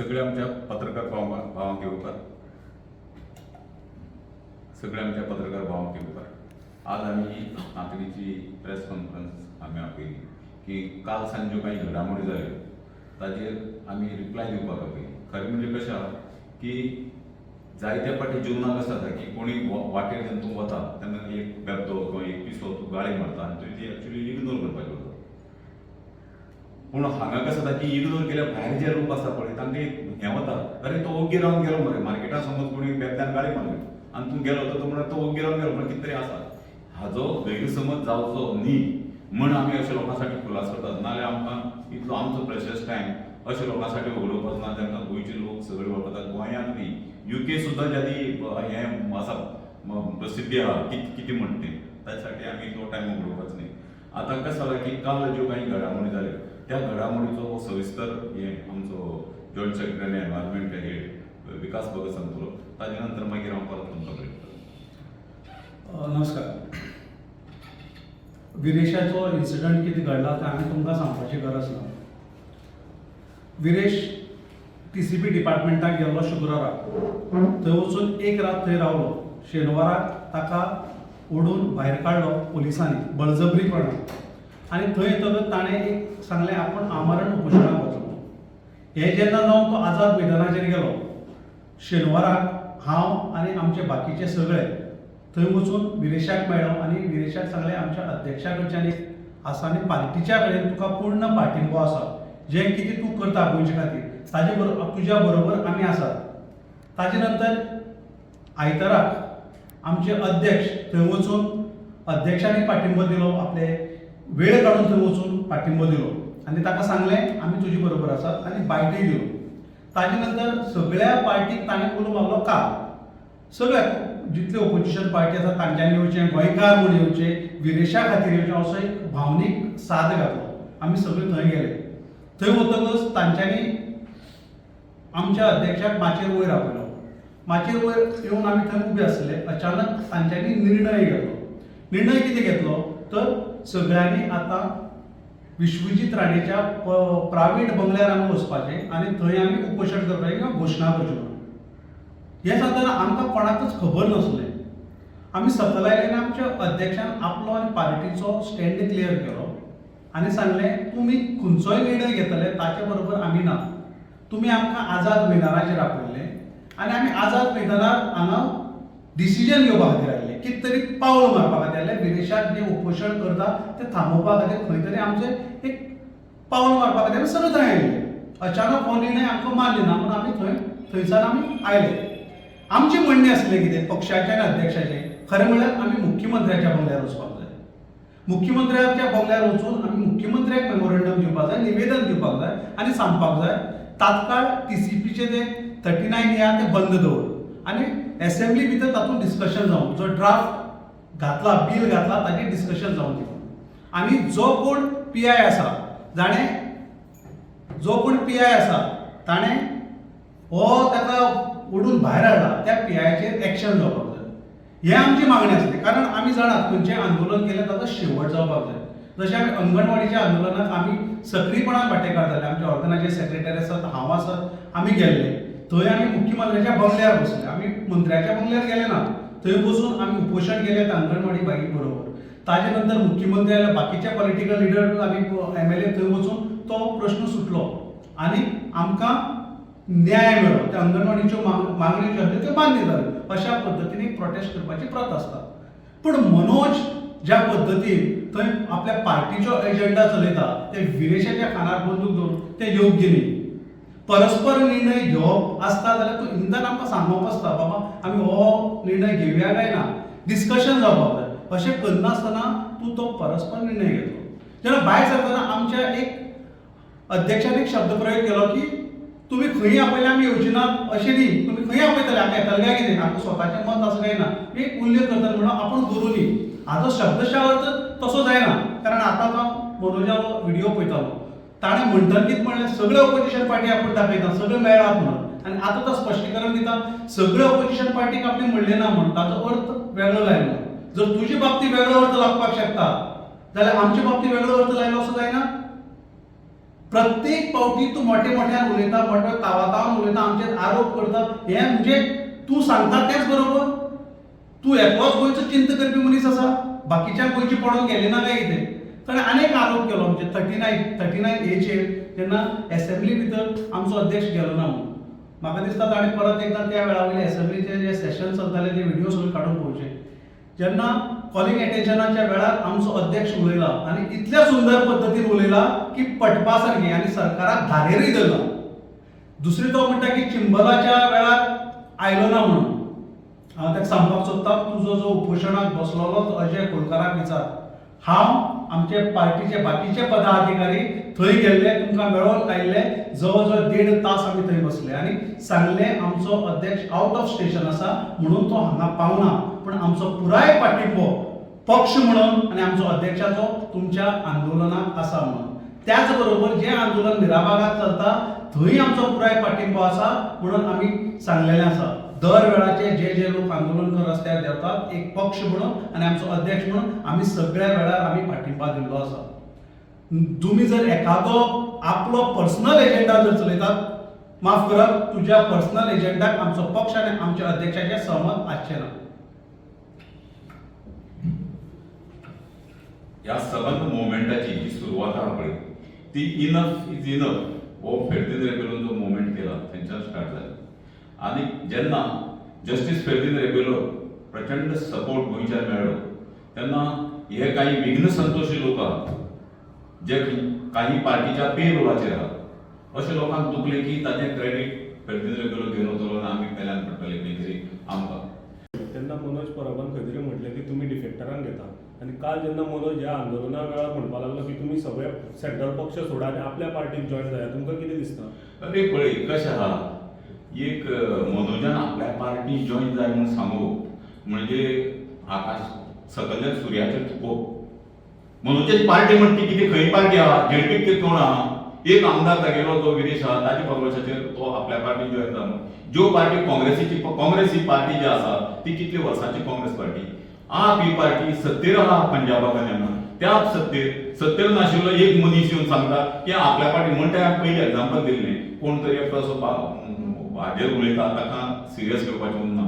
सगळ्या आमच्या पत्रकार भावांक येवकार, सगळ्या आमच्या पत्रकार भावांक येवकार. आज आमी तातडीची प्रेस कॉन्फरन्स आमी आपयली की काल सांजे ज्यो काही घडामोडी जाल्यो ताजेर आमी रिप्लाय दिवपाक आपयली. खरें म्हणजे कशें आहा की जायत्या फावटी जिवनाक कशें जाता की कोणी वाटेर जेन्ना तूं वता तेन्ना एक बेबदो किंवा एक पिसो तूं गाळी मारता आनी तुवें ती एक्चुली इग्नोर करपाची उरता. पूण हांगा कशें जाता की इग्नोर केल्यार भायर जे लोक आसा पळय तांकां एक हें वता, अरे तो ओग्गी रावन गेलो मरे. मार्केटान समज कोणी बेबद्यान गाळी मारली आनी तूं गेलो तर तो म्हणटा तो ओग्गी रावन गेलो म्हळ्यार कितें तरी आसा. हाजो गैरसमज जावचो न्ही म्हण आमी अशे लोकां साठी खुलास करतात. नाजाल्यार आमकां इतलो आमचो प्रेशस टायम अशे लोकां साठी उलोवपाचो ना तांकां गोंयचे लोक सगळे वळखतात. गोंयांत न्ही, युके सुद्दां ज्यादी हें आसा, प्रसिद्धी आहा कितें म्हणटा तें, ताच्या साठी आमी इतलो टायम उलोवपाचो न्ही. आतां कशें जालां की काल ज्यो काही घडामोडी जाल्यो त्या घडामोडीचो हो सविस्तर हे आमचो जॉयंट सेक्रेटरी एनवायरमेंट हेड विकास भगत सांगतलो. ताजे नंतर मागीर हांव परत तुमकां मेळटलो. नमस्कार. विरेशाचो इन्सिडंट कितें घडला तें आमी तुमकां सांगपाची गरज ना. विरेश टीसीपी डिपार्टमेंटाक गेल्लो शुक्राराक. थंय वचून एक रात थंय रावलो. शेनवाराक ताका ओडून भायर काडलो पुलिसांनी बळजबरीपणान आनी थंय येतकच ताणें एक सांगलें, आपूण आमरण उपोशणाक वतलो. हें जेन्ना जावन तो आझाद मैदानाचेर गेलो शेनवाराक, हांव आनी आमचे बाकीचे सगळे थंय वचून विरेशाक मेळ्ळो आनी विरेशाक सांगलें, आमच्या अध्यक्षा कडच्यान एक आसा आनी पार्टीच्या कडेन तुका पूर्ण पाठिंबो आसा. जें कितें तूं करता गोंयचे खातीर ताजे बरोबर, तुज्या बरोबर आमी आसात. ताजे नंतर आयताराक आमचे अध्यक्ष थंय वचून अध्यक्षांनी पाठिंबो दिलो, आपले वेळ काडून थंय वचून पाठिंबो दिलो आनी ताका सांगलें आमी तुजे बरोबर आसात आनी बायटय दिलो. ताजे नंतर सगळ्या पार्टीक ताणें उलो मारलो काल, सगळ्या जितले ओपोजिशन पार्टी आसा तांच्यांनी येवचें, गोंयकार म्हूण येवचें, विरेशा खातीर येवचें, असो एक भावनीक साद घातलो. आमी सगळे थंय गेले. थंय वतकच तांच्यांनी आमच्या अध्यक्षाक माचयेर वयर आपयलो. माचयेर वयर येवन आमी थंय उबे आसले. अचानक तांच्यांनी निर्णय घेतलो. निर्णय कितें घेतलो तर सगळ्यांनी आतां विश्वजीत राणेच्या प्रायवेट बंगल्यार आमी वचपाचें आनी थंय आमी उपोशण करपाचें किंवा घोशणा करच्यो म्हणून. हें सांगतना आमकां कोणाकच खबर नासलें. आमी सकयल आयले आनी आमच्या अध्यक्षान आपलो आनी पार्टीचो स्टँड क्लियर केलो आनी सांगलें, तुमी खंयचोय निर्णय घेतले ताचे बरोबर आमी ना. तुमी आमकां आझाद मैदानाचेर आपयल्ले आनी आमी आझाद मैदानार हांगा डिसिजन घेवपा खातीर आयिल्ले, कितें तरी पावल मारपा खातीर आयिल्ले. विरेशाक जें उपोशण करता तें थांबोवपा खातीर खंय तरी आमचें एक पावल मारपा खातीर आमी सगळे थंय आयिल्ले. अचानक हो निर्णय आमकां मान्य ना म्हणून आमी थंय थंयच्यान आमी आयले. आमचें म्हणणें आसलें कितें, पक्षाचें आनी अध्यक्षाचें, खरें म्हणल्यार आमी मुख्यमंत्र्याच्या बंगल्यार वचपाक जाय. मुख्यमंत्र्याच्या बंगल्यार वचून आमी मुख्यमंत्र्याक मेमोरंडम दिवपाक जाय, निवेदन दिवपाक जाय आनी सांगपाक जाय तात्काळ टीसीपीचे ते 39 ए आहा ते बंद दवर आनी एसेंब्ली भितर तातूंत डिस्कशन जावन जो ड्राफ्ट घातला, बील घातला, ताजेर डिस्कशन जावन दी आनी जो कोण पीआय आसा जाणें, जो कोण पीआय आसा ताणें हो ताका ओडून भायर हाडला, त्या पीआयचेर एक्शन जावपाक जाय. हें आमची मागणी आसली. कारण आमी जाणात खंयचें आंदोलन केलें ताचो शेवट जावपाक जाय. जशें आमी अंगणवाडीच्या आंदोलनाक आमी सक्रीयपणान वांटेकार जाले. आमचे ऑर्गनायझेशन सेक्रेटरी आसात, हांव आसत, आमी गेल्ले थंय. आमी मुख्यमंत्र्याच्या बंगल्यार बसले, आमी मंत्र्याच्या बंगल्यार गेले ना. थंय बसून आमी उपोशण केलें त्या अंगणवाडी बाई बरोबर. ताजे नंतर मुख्यमंत्री आयले, बाकीचे पॉलिटिकल लिडर आनी एमएलए थंय वचून तो प्रश्न सुटलो आनी आमकां न्याय मेळ्ळो. त्या अंगणवाडीच्यो मागण्यो ज्यो आसल्यो त्यो मान्य जाल्यो. अशा पद्दतीन एक प्रोटेस्ट करपाची प्रथा आसता. पूण मनोज ज्या पद्दतीन थंय आपल्या पार्टीचो एजेंडा चलयता, ते विरेशाच्या खांदार बंदूक दवरून, तें योग्य न्ही. परस्पर निर्णय घेवप आसता जाल्यार तूं इंदान आमकां सांगप आसता, बाबा आमी हो निर्णय घेवया काय ना, डिस्कशन जावपाक जाय. अशें करनासतना तूं तो परस्पर निर्णय घेतलो. जेन्ना भायर सरतना आमच्या एक अध्यक्षान एक शब्द प्रयोग केलो की तुमी खंय आपयले आमी येवचे ना अशें न्ही, तुमी खंय आपयतले आमी येतले काय कितें, आमकां स्वताचें मत आसा काय ना. एक उल्लेख करतना म्हणलो आपूण गुरू न्ही. हाजो शब्दशा अर्थ तसो जायना. कारण आतां हांव मनोजालो व्हिडियो पळयतालो, ताणें म्हणटना कितें म्हणलें, सगळे ओपोजिशन पार्टी आपूण दाखयता, सगळे मेळात म्हणून. आनी आतां तो स्पश्टीकरण दिता, सगळे ओपोजिशन पार्टीक आपणें म्हणलें ना म्हण. ताचो अर्थ वेगळो लायलो. जर तुजे बाबतींत वेगळो अर्थ लागपाक शकता जाल्यार आमचे बाबतींत वेगळो अर्थ लायलो असो जायना. प्रत्येक पावटी तूं मोठे मोठ्यान उलयता, मोठ्या तावातावान उलयता, आमचेर आरोप करता. हें म्हणजे तूं सांगता तेंच बरोबर? तूं एकलोच गोंयचो चिंत करपी मनीस आसा, बाकीच्यांक गोंयची पडोन गेली ना काय कितें? ताणें आनीक आरोप केलो आमचेर 39 एचेर, जेन्ना एसेंब्ली भितर आमचो अध्यक्ष गेलो ना म्हणून. म्हाका दिसता ताणें परत एकदां त्या वेळा वयले एसेंब्लीचे जे सेशन चलताले ते व्हिडिओ सगळे काडून पळोवचे, जेन्ना कॉलिंग एटेन्शनाच्या वेळार आमचो अध्यक्ष उलयला आनी इतल्या सुंदर पद्दतीन उलयला की पटपा सारकी आनी सरकाराक धारेरूय धरला. दुसरी तो म्हणटा की चिंबलाच्या वेळार आयलो ना म्हणून. हांव ताका सांगपाक सोदता, तुजो जो उपोशणाक बसलेलो तो अजय खोलकाराक विचार. हांव, आमचे पार्टीचे बाकीचे पदाधिकारी थंय गेल्ले, तुमकां मेळोन आयिल्ले. जवळ जवळ देड तास आमी थंय बसले आनी सांगलें, आमचो अध्यक्ष आवट ऑफ स्टेशन आसा म्हणून तो हांगा पावना, पूण आमचो पुराय पाठिंबो पक्ष म्हणून आनी आमचो अध्यक्षाचो तुमच्या आंदोलनाक आसा म्हणून. त्याच बरोबर जें आंदोलन मिराबागात चलता थंय आमचो पुराय पाठिंबो आसा म्हणून आमी सांगलेलें आसा. दर वेळाचे जे जे लोक आंदोलन कर रस्त्यार देंवतात, एक पक्ष म्हणून आनी आमचो अध्यक्ष म्हणून आमी सगळ्या वेळार आमी पाठिंबा दिल्लो आसा. तुमी जर एखादो आपलो पर्सनल एजेंडा जर चलयतात, माफ करात, तुज्या पर्सनल एजेंडाक आमचो पक्ष आनी आमच्या अध्यक्षाचें सहमत आसचें ना. ह्या सबंद मुवमेंटाची जी सुरवात आहा पळय, ती इनफ is enough हो फेर्दीन रेबेलोन जो मुवमेंट केला थंयच्यान स्टार्ट जाली. आनी जेन्ना जस्टीस फेर्दीन रेबेलो प्रचंड सपोर्ट गोंयच्यान मेळ्ळो तेन्ना हे काही विघ्न संतोशी लोक आहात, जे काही पार्टीच्या पे रोलाचेर आहात, अशे लोकांक दुखलें की ताजें क्रेडीट फेर्दीन रेबेलो घेवन वतलो आनी आमी पेल्यान पडटले खंय तरी आमकां. तेन्ना मनोज परबान खंय तरी म्हटलें की तुमी डिफेक्टरांक घेता, आनी काल जेन्ना मनोज ह्या आंदोलना वेळार म्हणपाक लागलो की तुमी सगळे सेंट्रल पक्ष सोडा आनी आपल्या पार्टीक जॉयन जाया, तुमकां कितें दिसता? अरे पळय कशें आहा, एक मनोजान आपल्या पार्टी जॉयन जाय म्हणून सांगप म्हणजे आकाश सकयल्यान सुर्याचेर थुकोवप. मनोजाची पार्टी म्हणटा ती कितें, खंय पार्टी आहा? झेडपीक ते कोण आहा? एक आमदार तागेलो जो विरेश आहा, ताजे भरवशाचेर तो आपल्या पार्टी जॉयन जाता. ज्यो पार्टी काँग्रेसीची, काँग्रेस ही पार्टी जी आसा ती कितले वर्सांची काँग्रेस पार्टी. आप ही पार्टी सत्तेर आहा पंजाबाक तेन्ना, त्या सत्तेर सत्तेर नाशिल्लो एक मनीस येवन सांगता की आपल्या पार्टी. म्हण तें हांवें पयलीं एग्जाम्पल दिल्लें, कोण तरी एकटो असो हाजेर उलयता ताका सिरियस घेवपाचें उरना.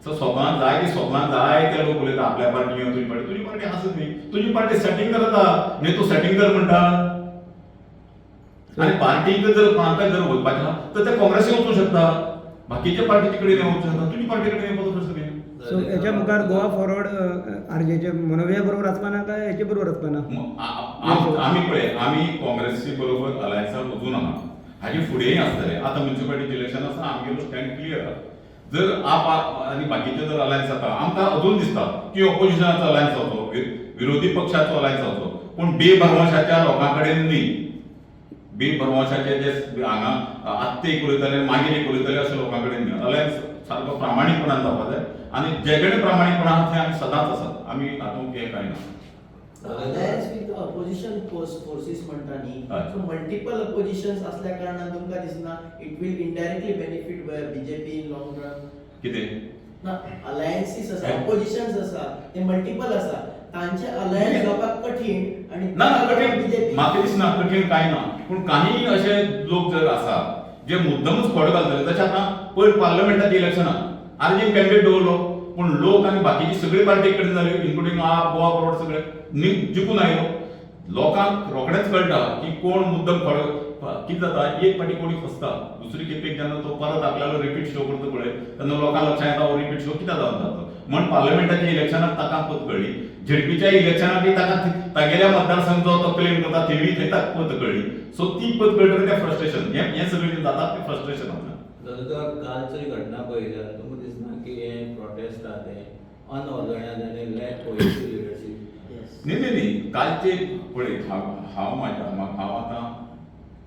सो स्वतान जाय ती स्वतान जाय ते लोक उलयता, आपल्या पार्टी येवन तुजी पार्टी, तुजी पार्टी आसत न्ही, तुजी पार्टी सेटींग करता न्ही, तूं सेटींग कर म्हणटा. आनी पार्टीक जर कोणाक जर वचपाचें आहा तर ते काँग्रेसीक वचूंक शकता, बाकीच्या पार्टीचे कडेन वचूंक शकता, तुजी पार्टी कडेन वचूंक शकता. सो हेच्या मुखार गोवा फॉरवर्ड आरजेचे मनोविया बरोबर वचपाना काय हेचे बरोबर वचपाना? आमी पळय, आमी काँग्रेसी बरोबर अलायन्साक वचूं नाका, हाजे फुडेंय आसतलें. आतां म्युनिसिपालिटीचें इलेक्शन आसा, आमगेलो स्टँड क्लियर आहा. जर आप आनी बाकीचे जर अलायन्स जाता, आमकां अजून दिसता की ऑपोजिशनाचो अलायन्स जावचो, विरोधी पक्षाचो अलायन्स जावचो, पूण बेभरवशाच्या लोकां कडेन न्ही. बेभरवशाचे जे हांगा आत्तां एक उलयताले मागीर एक उलयताले अशे लोकां कडेन न्ही. अलायन्स सारको प्रामाणीकपणान जावपा जाय आनी जे कडेन प्रामाणीकपणा आहा थंय आमी सदांच आसात. आमी हातूंत हें कांय ना. अलायन्स विथ अपोजिशन फोर्सीस म्हणटा न्ही, हय. सो मल्टिपल अपोजिशन्स असल्या कारणान तुमकां दिसना it will indirectly benefit BJP in long run? कितें? ना, अलायन्सीस आसा, हय. अपोजिशन्स आसा, ते मल्टिपल आसा, तांचे अलायन्स जावपाक कठीण आनी ना ना, कठीण बीजेपी म्हाका दिसना कठीण कांय ना, पूण काही अशे लोक जर आसा जे मुद्दमच खोड घालतले, तशें आतां पयर पार्लमेंटाच्या इलेक्शनाक आरजीन कॅन्डिडेट दवरलो, पूण लोक आनी बाकीची सगळी पार्टी कडेन जाल्यो, इन्क्लुडींग आप, गोवा फॉरवर्ड सगळे जिखून आयलो. लोकांक रोखडेंच कळटा की कोण मुद्दम खोड. कितें जाता, एक फाटी कोणी फसता, दुसरी खेपेक जेन्ना तो परत आपल्यालो रिपीट शो करता पळय तेन्ना लोकांक लक्षांत येता हो रिपीट शो कित्याक जावन जाता म्हण. पार्लमेंटाच्या इलेक्शनाक ताका पत कळ्ळी, झेडपीच्या इलेक्शनाक बी ताका तागेल्या मतदारसंघ जो तो क्लेम करता थंय थंय ताका पत कळ्ळी. सो ती पत कळटकीर तें फ्रस्ट्रेशन हें हें सगळें जें जाता तें फ्रस्ट्रेशन आसा. जाल्यार कालची घटना पळयल्यार तुमकां दिसना की हें प्रोटेस्ट आहा तें अनऑर्गनायज आनी लॅक कोहेसीव लिडरशीप? न्ही न्ही न्ही, कालचे पळय, हांव हांव म्हाज्या हांव आतां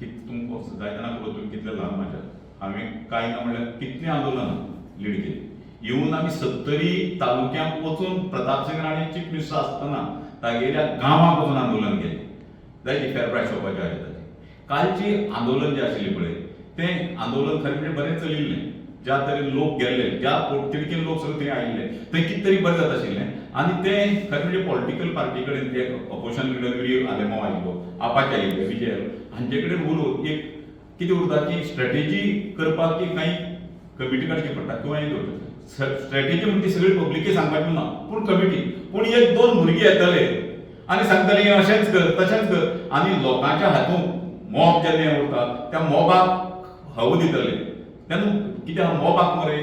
कित तुमकां जाय जाणा खबर, तुमी कितले ल्हान म्हाज्या. हांवें कांय ना म्हणल्यार कितलीं आंदोलनां लीड केली. येवन आमी सत्तरी तालुक्यांत वचून प्रतापसिंग राणे चीफ मिनिस्टर आसतना तागेल्या गांवांक वचून आंदोलन केलें, जायती फेर प्रायस शॉपाचें हाजें ताजें. कालची आंदोलन जें आशिल्लें पळय तें आंदोलन खरें म्हणजे बरें चलिल्लें. ज्या तरेन लोक गेल्ले, ज्या पोटतिडकीन लोक सगळे थंय आयिल्ले, थंय कितें तरी बरें जाता आशिल्लें. आनी तें खरें म्हणजे पॉलिटिकल पार्टी कडेन ते ऑपोजिशन लिडर विरी आलेमांव आयिल्लो. आपाचे आयिल्ले, विजय आयलो, हांचे कडेन उलोवन एक कितें उरता की स्ट्रेटेजी करपाक की कांय कमिटी काडची पडटा किंवा एक स्ट्रेटेजी म्हणजे ती सगळी पब्लिके सांगपाची ना, पूण कमिटी, पूण एक दोन भुरगीं येतले आनी सांगतले हें अशेंच कर तशेंच कर आनी लोकांच्या हातूंत मॉब जेन्ना हें उरता त्या मॉबाक हव दितले तेन्ना कित्याक मॉबाक मरे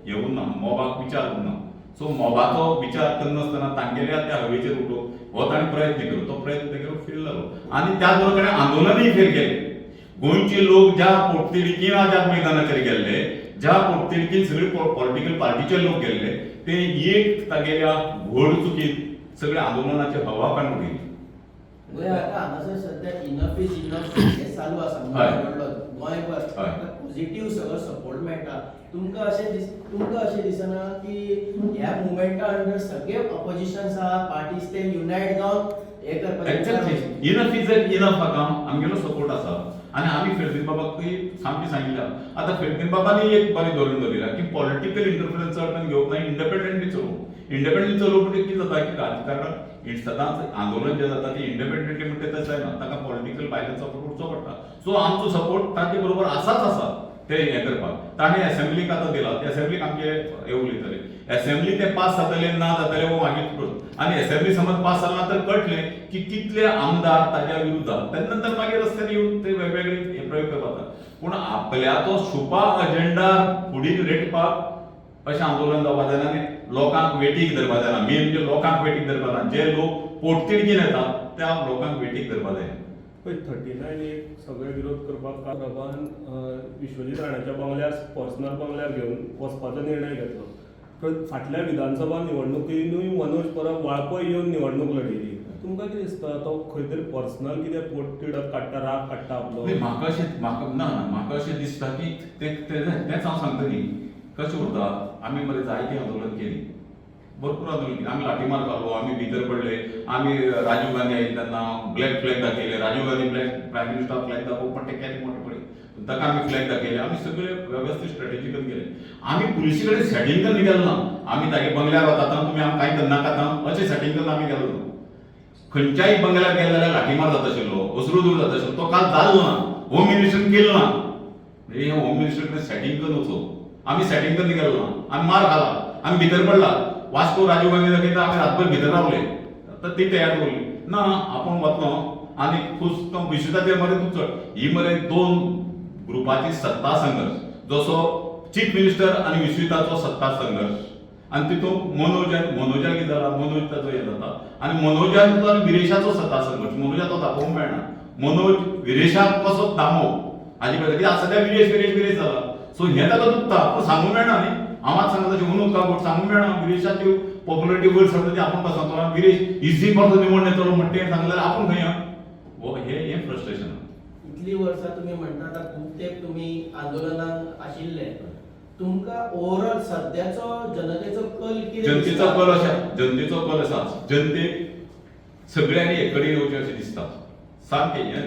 हें उरना, मॉबाक विचार उरना. सो मॉबाचो विचार करनासतना तांगेल्या त्या हवेचेर उठोवप हो ताणें प्रयत्न केलो, तो प्रयत्न केलो फेल जालो आनी त्याच बरोबर ताणें आंदोलनूय फेल केलें. गोंयचे लोक ज्या पोटतिडकीन आज मैदानाचेर गेल्ले, ज्या पोटतिडकीन सगळे पॉलिटिकल पार्टीचे लोक गेल्ले, ते एक तागेल्या व्हड चुकीन सगळे आंदोलनाची हवा काडून उडयली. म्हणजे आता हांगासर सध्या इनफ is enough हें चालू आसा. गोंयभर गोंयभर पॉझिटिव्ह सगळो सपोर्ट मेळटा. तुमकां अशें दिसना की ह्या मुवमेंटा अंडर सगळे ऑपोजिशन्स आहा पार्टीज ते युनायट जावन हे करपाचें? एक्झॅक्टली, इनफ is enough हाका आमगेलो सपोर्ट आसा आनी आमी फेर्दीन बाबाकूय सामकें सांगिल्लें. आतां फेर्दीन बाबांनी एक बरें धोरण दवरिलां की पॉलिटिकल इंटरफिरन्स चड घेवप ना, इंडिपेंडंटली चलोवप. इंडिपेंडंटली चलोवप म्हणजे कितें जाता की राजकारणात सदांच आंदोलन जें जाता तें इंडिपेंडंटली म्हणटा तशें जायना, ताका पॉलिटिकल भायल्यान सपोर्ट उरचो पडटा. सो आमचो सपोर्ट ताचे बरोबर आसाच आसा ते हें करपाक. ताणें एसेंब्लीक आतां दिला, एसेंब्लीक आमचे हे उलयतले, एसेंब्ली ते पास जातले ना जातले हो मागीर प्रस्न. आनी एसेंब्ली समज पास जालें ना तर कळटलें की कितले आमदार ताच्या विरुद्धात, तेन्ना नंतर मागीर रस्त्यार येवन ते वेगवेगळे हे प्रयोग करपाक जाता. पूण आपल्याचो छुपा अजेंडा फुडें रेटपाक अशें आंदोलन जावपाक जायना आनी लोकांक वेटीक धरपाक जायना. मेन म्हणजे लोकांक वेटीक धरपाक जायना, जे लोक पोटतिडकीन येतात त्या लोकांक वेटीक धरपाक जायना. पळय 39 एक सगळे विरोध करपाक परबान विश्वजीत राण्याच्या बंगल्यार, पर्सनल बंगल्यार घेवन वचपाचो निर्णय घेतलो. पण फाटल्या विधानसभा निवडणुकीनूय मनोज परब वाळपय येवन निवडणूक लढयली. तुमकां कितें दिसता, तो खंय तरी पर्सनल कितें पोटतिडक काडटा, राग काडटा आपलो? न्ही, म्हाका अशें म्हाका ना ना म्हाका अशें दिसता की तें तेंच हांव सांगता न्ही, कशें उरता, आमी मरे जायतीं आंदोलन केलीं, भरपूर आंदोलन केलीं, आमी लाठीमार घालो, आमी भितर पडले, आमी राजीव गांधी आयिल्ले तेन्ना ब्लॅक फ्लॅग दाखयले, Rajiv Gandhi black prime minister flag दाखोवप पण ते केन्ना मोठे पडले ताका आमी फ्लॅग दाखयले. आमी सगळे वेवस्थीत स्ट्रेटेजी करून गेले. आमी पुलिसी कडेन सेटींग करून गेलो ना, आमी तागे बंगल्यार वतात तुमी आमकां कांय करनाकात अशें सेटींग करून आमी गेलो ना. खंयच्याय बंगल्यार गेले जाल्यार लाठीमार जाता आशिल्लो, असरूदूर जाता आशिल्लो, तो काल जालो ना. होम मिनिस्टरीन केलो ना, म्हणजे हे होम मिनिस्टर कडेन सेटींग करून वचो, आमी सेटींग करून गेलो ना, आमी मार खाला, आमी भितर पडला. वास्को राजीव गांधी दाखयता आमी रातभर भितर रावले, तर ती तयार दवरली ना. आपूण वतलो आनी खूस तो विश्वताचेर मरे तूं चड ही मरे दोन ग्रुपाची सत्ता संघर्श, जसो चीफ मिनिस्टर आनी विश्विताचो सत्ता संघर्श, आनी तितूंत मनोजान मनोजाक कितें जाला, मनोज ताचो हें जाता आनी मनोजान आनी विरेशाचो सत्ता संघर्श, मनोजाक तो दाखोवंक मेळना, मनोज विरेशाक कसो दामोवप हाजी पळयता, कित्याक सद्या विरेश विरेश विरेश जाला. सो हें ताका दुखता, पूण सांगूंक मेळना न्ही. हांव आतां सांगता तशें हुनूच का सांगूंक मेळना. विरेशाची पॉप्युलरिटी वयर सरता ती आपूण कसो सांगतलो, विरेश इजी परतो निवडून येतलो म्हणटा तें सांगलें जाल्यार आपूण खंय हो हें हें फ्रस्ट्रेशन. इतली वर्सां तुमी म्हणटा आतां खूब तेंप तुमी आंदोलनाक आशिल्ले, तुमकां ओवरऑल सद्याचो जनतेचो कल कितें जनतेचो दिसता? कल अशा, जनतेचो कल आसा, जनतेक सगळ्यांनी एक कडेन येवचें अशें दिसता सामकें. हें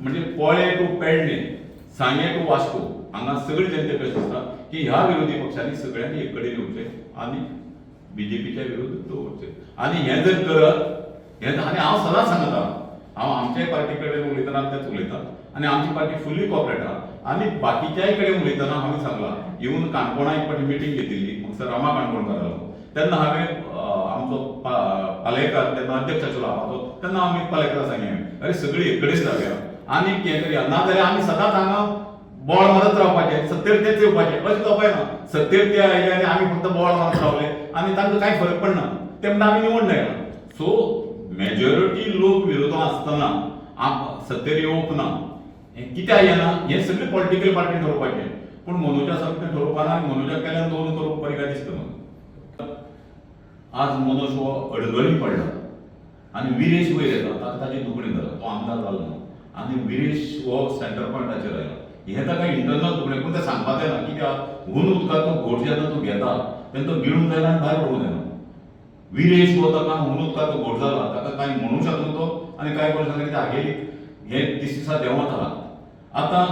म्हणजे पोळे टू पेडणे, सांगें टू वास्को, हांगा सगळी जनतेक कशें दिसता की ह्या विरोधी पक्षांनी सगळ्यांनी एक कडेन येवचें आनी बीजेपीच्या विरोध दवरचें. आनी हें जर करत हें, आनी हांव सदांच सांगता, हांव आमच्याय पार्टी कडेन उलयतना तेंच उलयता आनी आमची पार्टी फुल्ली कॉपरेट आहा. आनी बाकीच्याय कडेन उलयतना हांवें सांगलां, इवन काणकोणा एक फावटी मिटींग घेतिल्ली म्हाका रमा काणकोणकारालो, तेन्ना हांवें आमचो पालयेकार तेन्ना अध्यक्ष आशिल्लो आपाचो, तेन्ना आमी पालयेकारा सांगलें हांवें, अरे सगळी एक कडेन जावया आनी हें करया, नाजाल्यार आमी सदांच हांगा बोवाळ मारत रावपाचें, सत्तेर तेच येवपाचें, अशें जावपाक ना. सत्तेर ते आयले आनी आमी फक्त बोवाळ मारत रावले आनी तांकां कांय फरक पडना, ते म्हणटा आमी निवडून आयला. सो मेजॉरिटी लोक विरोधात आसतना सत्तेर येवप ना, हें कित्याक येना हें सगळें पॉलिटिकल पार्टी ठरोवपाचें, पूण मनोजा सारकें ठरोवपाना आनी मनोजा केल्यान दवरून करूंक बरें काय दिसता म्हाका. आज मनोज हो अडगळी पडला आनी विरेश वयर येता, ताका ताचें दुखणें जालां, तो आमदार जालो ना आनी विरेश हो सेंटर पॉयंटाचेर आयला, हें ताका इंटरनल दुखणें, पूण तें सांगपाक जायना कित्याक हून उदकाचो घोट जेन्ना तूं घेता तेन्ना तो गिळूंक जायना आनी भायर पडूंक जायना. विरेश हो ताका हून उदकाचो घोट जाला, ताका कांय म्हणूंक शकना तो आनी कांय करूंक शकना, कित्याक हागेली हें दीस दिसा देंवत आहा. आतां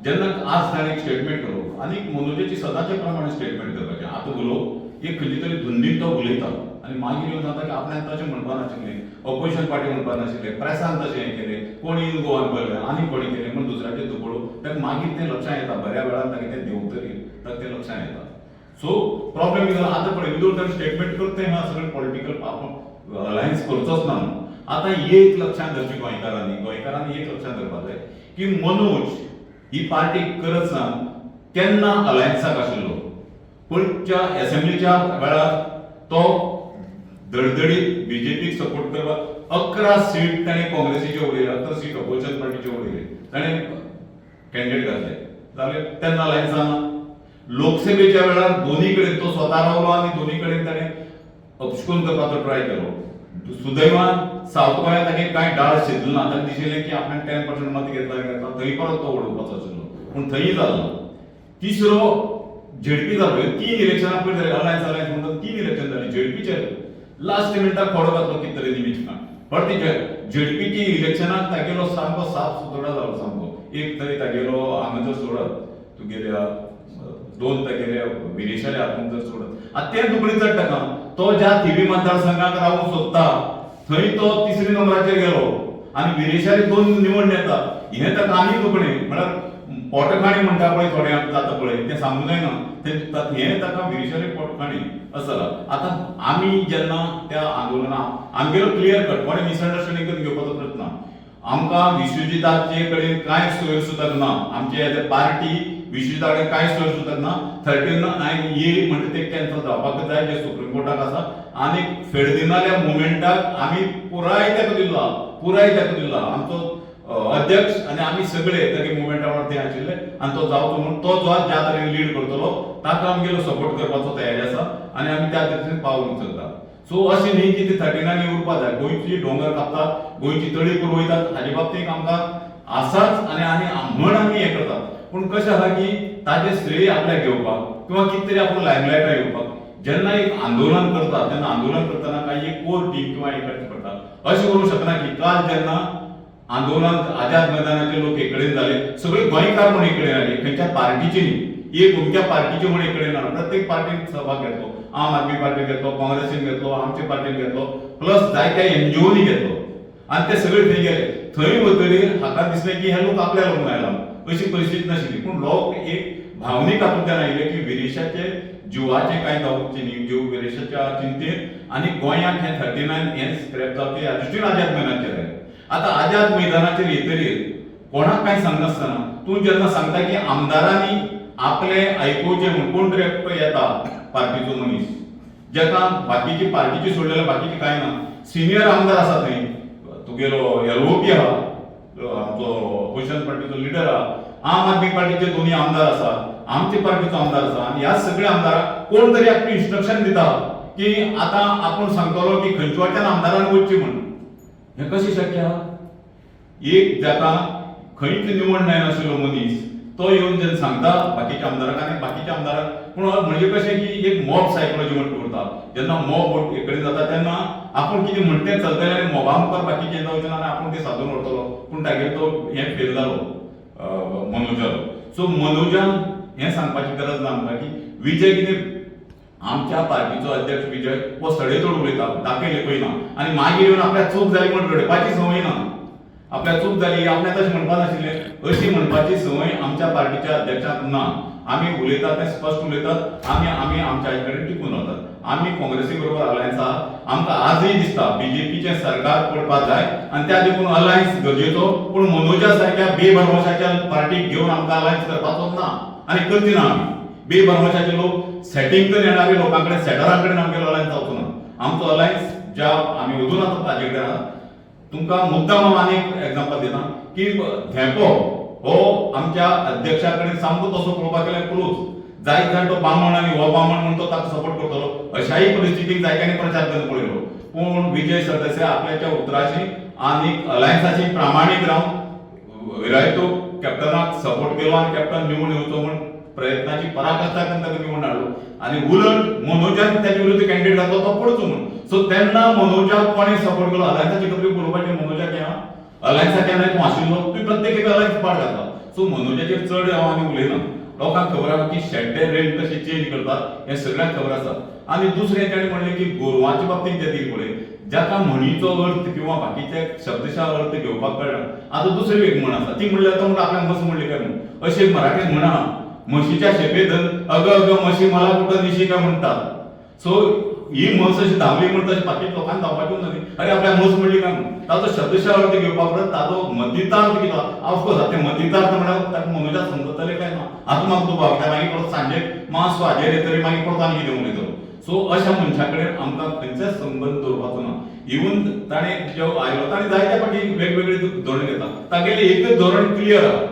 जेन्ना आज ताणें एक स्टेटमेंट केलो आनी मनोजाची सदांचे प्रमाणे स्टेटमेंट करपाचें, आतां उलोवप एक खंयची तरी धुंदीन तो उलयता. आनी मागीर येवन सांगता की आपल्याक तशें म्हणपा नाशिल्लें, ऑपोजिशन पार्टी म्हणपा नाशिल्लें, प्रेसान तशें हें केलें, कोणी इन गोवान पळयलें आनी कोणी केलें म्हूण दुसऱ्याचेर दुबळो. ताका मागीर तें लक्षां येता, बऱ्या वेळार ताका तें देंवतरीर ताका तें लक्षां येता. सो प्रॉब्लेम कितें जालो आतां पळय, विदूर ताणें स्टेटमेंट करता तें आहा सगळें पॉलिटिकल, आपूण अलायन्स करचोच ना म्हणून. आतां एक लक्षांत धरचें गोंयकारांनी, गोंयकारांनी एक लक्षांत धरपाक जाय की मनोज ही पार्टी करत सावन केन्ना अलायन्साक आशिल्लो, पयच्या एसेंब्लीच्या वेळार तो धडधडीत बीजेपीक सपोर्ट करपाक 11 सीट ताणें काँग्रेसीचे उडयले, 11 सीट अपोजिशन पार्टीचे उडयले, ताणें कॅन्डिडेट घातले जाले तेन्ना अलायन्सान. लोकसभेच्या वेळार दोन्ही कडेन तो स्वता रावलो आनी दोन्ही कडेन ताणें अपशकून करपाचो ट्राय केलो. सुदैवान सावथ गोंयांत तागे कांय डाळ शिजलो ना, ताका दिशिल्लें की आपणें 10% मत घेतला घेतला थंय परत तो उडोवपाचो आशिल्लो, पूण थंय जालो ना. तिसरो झेडपी जालो. ह्यो 3 इलेक्शनां पयर जाली, अलायन्स अलायन्स म्हणून 3 इलेक्शन जाली. झेडपीचे लास्ट मिनटाक खोडो घातलो कितें तरी निमित्तान, बट ती झेडपीची इलेक्शनाक तागेलो सामको साफ सुतोडा जालो सामको. एक तरी तागेलो हांगा जर सोडत तुगेल्या 2 तागेले विरेशाले हातूंत जर सोडत, आतां तें दुबळी चड ताका. तो ज्या थिवी मतदारसंघाक रावूंक सोदता थंय तो तिसरी नंबराचेर गेलो आनी विरेशाले 2 निवडून येता, हें ताका आनी दुखणें. म्हळ्यार पोटखाणी म्हणटा पळय थोड्यांक जाता पळय, तें सांगूंक जायना तें, हें ताका विरेशाले पोटखाणी अशें जाला. आतां आमी जेन्ना त्या आंदोलनाक आमगेलो क्लियर कट, कोणें मिसअंडरस्टँडींग करून घेवपाचो प्रयत्न ना. आमकां विश्वजिताचे कडेन कांय सोय सुद्दां ना, आमचे एज अ पार्टी विश्वजिता कडेन कांय सोय सुद्दां ना. 39 ए म्हणटा ते कॅन्सल जावपाक जाय जे सुप्रीम कोर्टाक आसा. आनी फेर्दिनाल्या मुवमेंटाक आमी पुराय तेंको दिल्लो, पुराय तेंको दिल्लो. आमचो अध्यक्ष आनी आमी सगळे तागे मुवमेंटा वांगडा थंय आशिल्ले आनी तो जावचो म्हणून तो जो ज्या तरेन लीड करतलो ताका आमगेलो सपोर्ट करपाचो तयारी आसा आनी आमी त्या तरेन पावल उचलता. सो अशें न्ही की ते 39 उरपा जाय. गोंयची दोंगर कापतात, गोंयची तळी पुरवयतात, हाजे बाबतींत आमकां आसाच आनी आनी म्हण आमी हें करतात. पूण कशें आसा की ताजें श्रेय आपल्याक घेवपाक किंवा कितें तरी आपूण लायमलायटार येवपाक जेन्ना एक आंदोलन करता तेन्ना आंदोलन करतना काही एक कोर टीम किंवा हें करचें पडटा. अशें करूंक शकना की काल जेन्ना आंदोलन आझाद मैदानाचे लोक एक कडेन जाले, सगळे गोंयकार म्हूण एक कडेन आयले, खंयच्या पार्टीचे न्ही, एक अमक्या पार्टीचे म्हूण एक कडेन आयले, प्रत्येक पार्टीन सहभाग घेतलो, आम आदमी पार्टीन घेतलो, काँग्रेसीन घेतलो, आमचे पार्टीन घेतलो, प्लस जायत्या एनजीओनी घेतलो आनी ते सगळे थंय गेले. थंय वतरीर हाका दिसलें की हे लोक आपल्या लोक आयला, अशी परिस्थिती नाशिल्ली. पूण लोक एक भावनीक हातूंतल्यान आयले की विरेशाचे जिवाचें कांय जावचें न्ही, जीव विरेशाच्या चिंतेन आनी गोंयांत हें 39 हें स्क्रॅप जावचें ह्या दृश्टीन आझाद मैदानाचेर आयलें. आतां आझाद मैदानाचेर येतरीर कोणाक कांय सांगनासतना तूं जेन्ना सांगता की आमदारांनी आपलें आयकुचें म्हूण, कोण तरी एकटो येता पार्टीचो मनीस जेका बाकीची पार्टीची सोडलें जाल्यार बाकीची कांय ना, सिनियर आमदार आसा थंय, तुगेलो एलओपी आहा, आमचो ऑपोजिशन पार्टीचो लिडर आहा, आम आदमी पार्टीचे दोनूय आमदार आसा, आमचे पार्टीचो आमदार आसा आनी ह्या सगळ्या आमदारांक कोण तरी आपली इन्स्ट्रक्शन दिता की आतां आपूण सांगतलो की खंयच्या वाट्यान आमदारान वचचें म्हूण. हें कशें शक्य आहा? एक जाका खंयच निवड मेळनाशिल्लो मनीस तो येवन जेन्ना सांगता बाकीच्या आमदारांक आनी बाकीच्या आमदारांक, पूण म्हणजे कशें की एक मॉब सायकोलॉजी म्हण उरता. जेन्ना मॉब एक कडेन जाता तेन्ना आपूण कितें म्हणटा तें चलतलें आनी मॉबा मुखार बाकीचे जावचें ना आनी आपूण तें सादून व्हरतलो. पूण तागेलो तो हें फेल जालो मनोजालो. सो मनोजान हें सांगपाची गरज ना आमकां की विजय कितें आमच्या पार्टीचो अध्यक्ष विजय हो सडेतोड उलयता, दाखयले पळयना आनी मागीर येवन आपल्याक चूक जाली म्हण रडपाची संवय ना. आपल्याक चूक जाली आपल्याक तशें म्हणपा नाशिल्लें अशी म्हणपाची संवय आमच्या पार्टीच्या अध्यक्षाक ना. आमी उलयतात तें स्पश्ट उलयतात, आमी आमी आमच्या कडेन टिकून रावतात. आमी काँग्रेसी बरोबर अलायन्स आहा. आमकां आजूय दिसता बीजेपीचें सरकार पडपाक जाय आनी त्या देखून अलायन्स गरजेचो. पूण मनोजा सारक्या बेभरवशाच्या पार्टीक घेवन आमकां अलायन्स करपाचो ना आनी करची ना आमी. बेभरवशाचे लोक सेटींग करून येणारे लोकां कडेन, सेटरां कडेन आमगेलो अलायन्स जावचो ना. आमचो अलायन्स ज्या आमी अजून आतां ताजे कडेन आहा. तुमकां मुद्दाम हांव आनी एक एग्जाम्पल दिता की धेंपो हो आमच्या अध्यक्षा कडेन सामको तसो पळोवपाक गेल्यार क्लोज, जायत जाण तो बामण आनी हो बामण म्हूण तो ताका सपोर्ट करतलो अशाय परिस्थितीक जायत्यांनी प्रचार करून पळयलो. पूण विजय सरदेसाय आपल्याच्या उतराशी आनी अलायन्साशी प्रामाणीक रावन विरायतो कॅप्टनाक सपोर्ट केलो आनी कॅप्टन निवडून येवचो म्हूण प्रयत्नाची पराकाष्ठा करून ताका निवडून हाडलो. आनी उलट मनोजान ताचे विरुद्ध कॅन्डिडेट घातलो तो पडचो म्हूण. सो तेन्ना मनोजाक कोणें सपोर्ट केलो? अलायन्साची खबरी उलोवपाचें मनोजाक हें अलायन्सा केन्ना तूं आशिल्लो, तुवें प्रत्येक एक अलायन्स पाड घातला. सो मनोजाचेर चड हांव आनी उलयना. लोकांक खबर आसा की शेड्डे रेंट कशें चेंज करतात हें सगळ्यांक खबर आसा. आनी दुसरें ताणें म्हणलें की गोरवांच्या बाबतींत ते दिली पळय, जाका म्हणीचो अर्थ किंवा बाकीचे शब्दशा अर्थ घेवपाक कळना. आतां दुसरी एक म्हण आसा, ती म्हणल्यार तो म्हणटा आपल्याक म्हस म्हणली काय म्हणून. अशी एक मराठीत म्हण आहा, म्हशीच्या शेपेधन अगं अगं म्हशी मला कुठं निशी काय म्हणटात. सो ही म्हस अशी धांवली म्हण तशें बाकी लोकांक धांवपाची उरना न्ही, अरे आपल्याक म्हस म्हणली काय म्हणून. ताचो शब्दशा अर्थ घेवपा परस ताचो मतितार्थ कितें, ऑफकोर्स आतां मतितार्थ म्हळ्यार ताका मनोजाक समजतलें काय ना हातूंत म्हाका दुबाव, कित्याक मागीर परत सांजेक मातसो हाजेर येतरी मागीर परत आनी कितें उलयतलो. सो अशा मनशा कडेन आमकां खंयचेच संबंद दवरपाचो ना. इवन ताणें जेव आयलो ताणें जायत्या फावटी वेगवेगळे धोरण घेतला, तागेलें एकच धोरण क्लियर आहा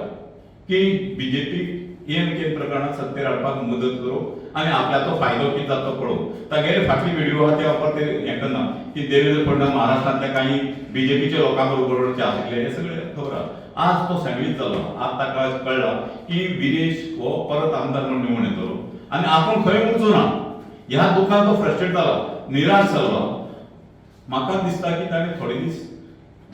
की बीजेपीक एन के प्रकरणात सत्तेर हाडपाक मदत करूं आनी आपल्याचो फायदो कितें जाता तो पळोवं. तागेले फाटली व्हिडिओ आहा ते वापर ते हें करना की देवेंद्र फडणवीस महाराष्ट्रांतल्या काही बीजेपीच्या लोकां बरोबर जे आशिल्ले हें सगळें खबर आहा. आज तो सँडवीच जालो, आज ताका कळ्ळां की विरेश हो परत आमदार म्हूण निवडून येतलो आनी आपूण खंय उरचो ना ह्या दुखान तो फ्रस्ट्रेट जाला, निराश जालो. म्हाका दिसता की ताणें थोडे दीस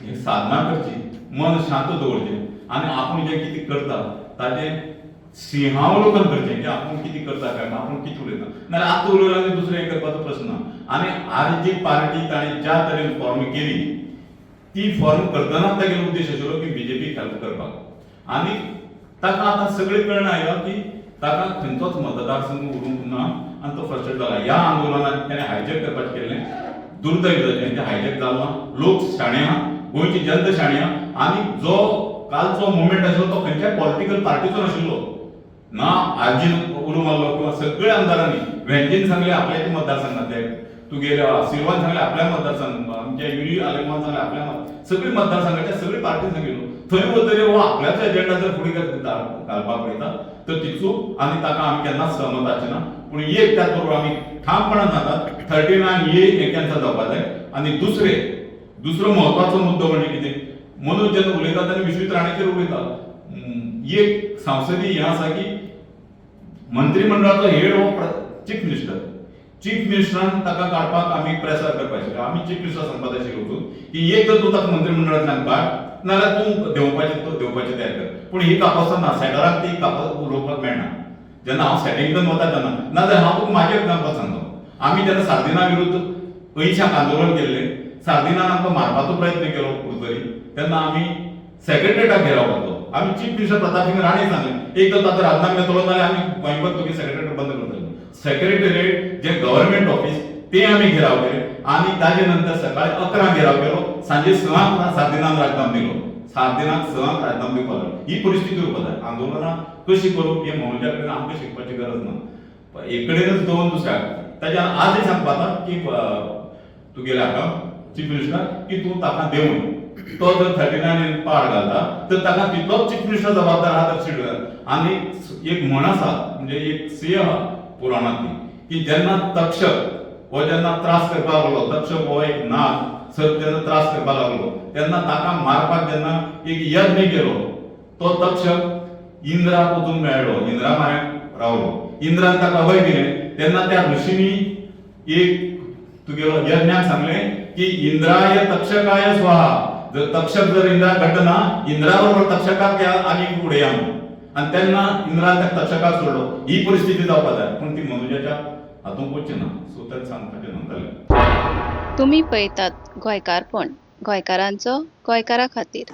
हे साधना करची, मन शांत दवरचें आनी आपूण जें कितें करता ताजें सिंहावलोकन करचें की आपूण कितें करता काय आपूण कितें उलयता. नाजाल्यार आतां उलयला आनी दुसरें हें करपाचो प्रस्न ना. आनी आर जी पार्टी ताणें ज्या तरेन फॉर्म केली ती फॉर्म करतनाच तागेलो उद्देश आशिल्लो की बीजेपीक हेल्प करपाक. आनी ताका आतां सगळें कळना आयलां की ताका खंयचोच मतदारसंघ उरूंक ना आनी तो फ्रस्ट्रेट जाला. ह्या आंदोलनान ताणें हायजॅक करपाचें केल्लें, दुर्दैव जाचें तें हायजॅक जालें ना. लोक शाणे आहा, गोंयची जनता शाणी आहा आनी जो कालचो मुवमेंट आशिल्लो तो खंयच्याय पॉलिटिकल पार्टीचो नाशिल्लो ना. आरजीन उलो मारलो किंवा सगळ्या आमदारांनी व्हेंजीन सांगलें आपल्याच्या मतदारसंघांतले, तुगेल्या सिल्वान सांगलें आपल्या मतदारसंघ, आमच्या युरी आलेमान सांगलें आपल्या सगळी मतदारसंघाच्या सगळी पार्टीन सांगिल्लो. थंय वतरी हो आपल्याचो एजेंडा जर फुडें घालपाक पळयता तर ती चूक आनी ताका आमी केन्नाच सहमत आसचे ना. पूण एक त्याच बरोबर आमी ठामपणान सांगतात 39A हें कॅन्सल जावपाक जाय. आनी दुसरो म्हत्वाचो मुद्दो म्हणजे कितें, मनोज जेन्ना उलयता तेन्ना विश्वजीत राणेचेर उलयता. एक संसदीय हें आसा की मंत्रीमंडळाचो हेड हो चीफ मिनिस्टर, चीफ मिनिस्टरान ताका काडपाक आमी प्रेसर करपाक आशिल्ले. आमी चीफ मिनिस्टर सांगपाक आशिल्ले वचून की एक तर तूं ताका मंत्रीमंडळांतल्यान काड नाजाल्यार तूं देंवपाची तयार कर. पूण ही कापासां ना, सेटराक ती कापास उलोवपाक मेळना. जेन्ना हांव सेटिंगटन वता तेन्ना, नाजाल्यार हांव तुका म्हाजें एग्जाम्पल सांगता. आमी जेन्ना सार्दिना विरुद्ध 80 आंदोलन केल्लें, सार्दिनान आमकां मारपाचो प्रयत्न केलो कुडतरी, तेन्ना आमी सेक्रेटरीटाक घेराव घातलो. आमी चीफ मिनिस्टर प्रतापसिंग राणे सांगलें एक तर ताचो राजीनामो घेतलो नाजाल्यार आमी गोंयभर तुगे सेक्रेटरी बंद करतले. सेक्रेटरीएट जे गव्हर्मेंट ऑफिस ते आमी घेराव केले आनी ताजे नंतर सकाळी 11 घेराव केलो, सांजे 6 सार्दिनान राजीनामो दिलो. सार्दिनाक 6 राजीनामो दिवपाक लागलो. ही परिस्थिती उरपा जाय. आंदोलनां कशी करूं हें मनोजा कडेन आमकां शिकपाची गरज ना, एक कडेनच दवरून दुसऱ्याक. ताज्या आजय सांगपा जाता की तुगेल्या हाका चीफ मिनिस्टर की तूं ताका देवून तो जर 39 पाड घालता तर ताका तितलोच चीफ मिनिस्टर जबाबदार आहा तर सीट. आनी एक म्हण आसा, म्हणजे एक से आहा पुराणांतली की जेन्ना तक्षक हो जेन्ना त्रास करपाक लागलो, तक्षक हो एक नाग सर्प जेन्ना त्रास करपाक लागलो तेन्ना ताका मारपाक जेन्ना एक यज्ञ केलो तो तक्षक इंद्राक वचून मेळ्ळो, इंद्रा म्हऱ्यांत रावलो. इंद्रान ताका अभय दिलें तेन्ना त्या ऋषींनी एक तुगेलो यज्ञाक सांगलें की इंद्राय तक्षकाय स्वाहा. जर तक्षक जर इंद्राक घडना, इंद्रा बरोबर तक्षकाक आनी उडया म्हणून. आनी तेन्ना इंद्रान त्या तक्षकाक सोडलो. ही परिस्थिती जावपाक जाय, पूण ती मनोजाच्या हातूंत वचची ना. सो ताका सांगपाचें ना जालें. तुमी पळयतात गोंयकारपण, गोंयकारांचो गोंयकारा खातीर.